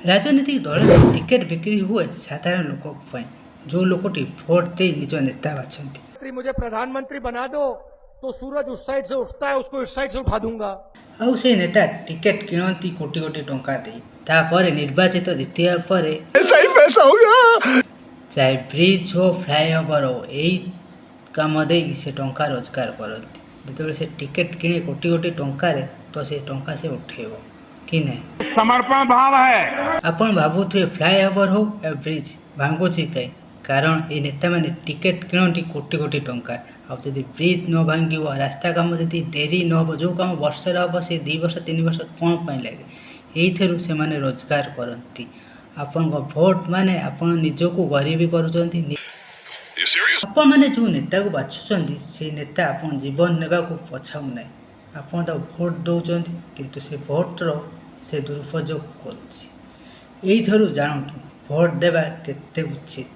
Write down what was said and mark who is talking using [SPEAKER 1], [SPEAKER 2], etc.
[SPEAKER 1] ରାଜନୈତିକ ଦଳରେ ଟିକେଟ୍ ବିକ୍ରି ହୁଏ ସାଧାରଣ ଲୋକଙ୍କ ପାଇଁ, ଯେଉଁ ଲୋକଟି ଭୋଟ ଦେଇ ନିଜ ନେତା ବାଛନ୍ତି।
[SPEAKER 2] मुझे प्रधानमंत्री बना दो तो सूरज उस साइड से उठता है, उसको इस साइड से उठा दूंगा।
[SPEAKER 1] ଆଉ ସେଇ ନେତା ଟିକେଟ୍ କିଣନ୍ତି କୋଟି କୋଟି ଟଙ୍କା ଦେଇ। ତାପରେ ନିର୍ବାଚିତ ଜିତିବା ପରେ ଚାହେ ବ୍ରିଜ୍ ହଉ, ଫ୍ଲାଏଓଭର ହଉ, ଏଇ କାମ ଦେଇକି ସେ ଟଙ୍କା ରୋଜଗାର କରନ୍ତି। ଯେତେବେଳେ ସେ ଟିକେଟ୍ କିଣେ କୋଟି କୋଟି ଟଙ୍କାରେ, ତ ସେ ଟଙ୍କା ସେ ଉଠେଇବ କି ନାହିଁ?
[SPEAKER 3] समर्पण भाव है।
[SPEAKER 1] ଆପଣ ଭାବୁଥିବେ, ଫ୍ଲାଏଓଭର ହଉ ୟା ବ୍ରିଜ୍ ଭାଙ୍ଗୁଛି କାହିଁ? କାରଣ ଏଇ ନେତାମାନେ ଟିକେଟ୍ କିଣନ୍ତି କୋଟି କୋଟି ଟଙ୍କା। ଆଉ ଯଦି ବ୍ରିଜ୍ ନ ଭାଙ୍ଗିବ, ରାସ୍ତା କାମ ଯଦି ଡେରି ନ ହେବ, ଯେଉଁ କାମ ବର୍ଷରେ ହେବ ସେ 2 ବର୍ଷ 3 ବର୍ଷ କ'ଣ ପାଇଁ ଲାଗେ? ଏଇଥିରୁ ସେମାନେ ରୋଜଗାର କରନ୍ତି। ଆପଣଙ୍କ ଭୋଟ ମାନେ ଆପଣ ନିଜକୁ ଗରିବୀ କରୁଛନ୍ତି। ଆପଣମାନେ ଯେଉଁ ନେତାକୁ ବାଛୁଛନ୍ତି, ସେଇ ନେତା ଆପଣ ଜୀବନ ନେବାକୁ ପଛାଉ ନାହିଁ। ଆପଣ ତାକୁ ଭୋଟ ଦେଉଛନ୍ତି, କିନ୍ତୁ ସେ ଭୋଟର ସେ ଦୁରୁପଯୋଗ କରୁଛି। ଏଇଥିରୁ ଜାଣନ୍ତୁ ଭୋଟ ଦେବା କେତେ ଉଚିତ।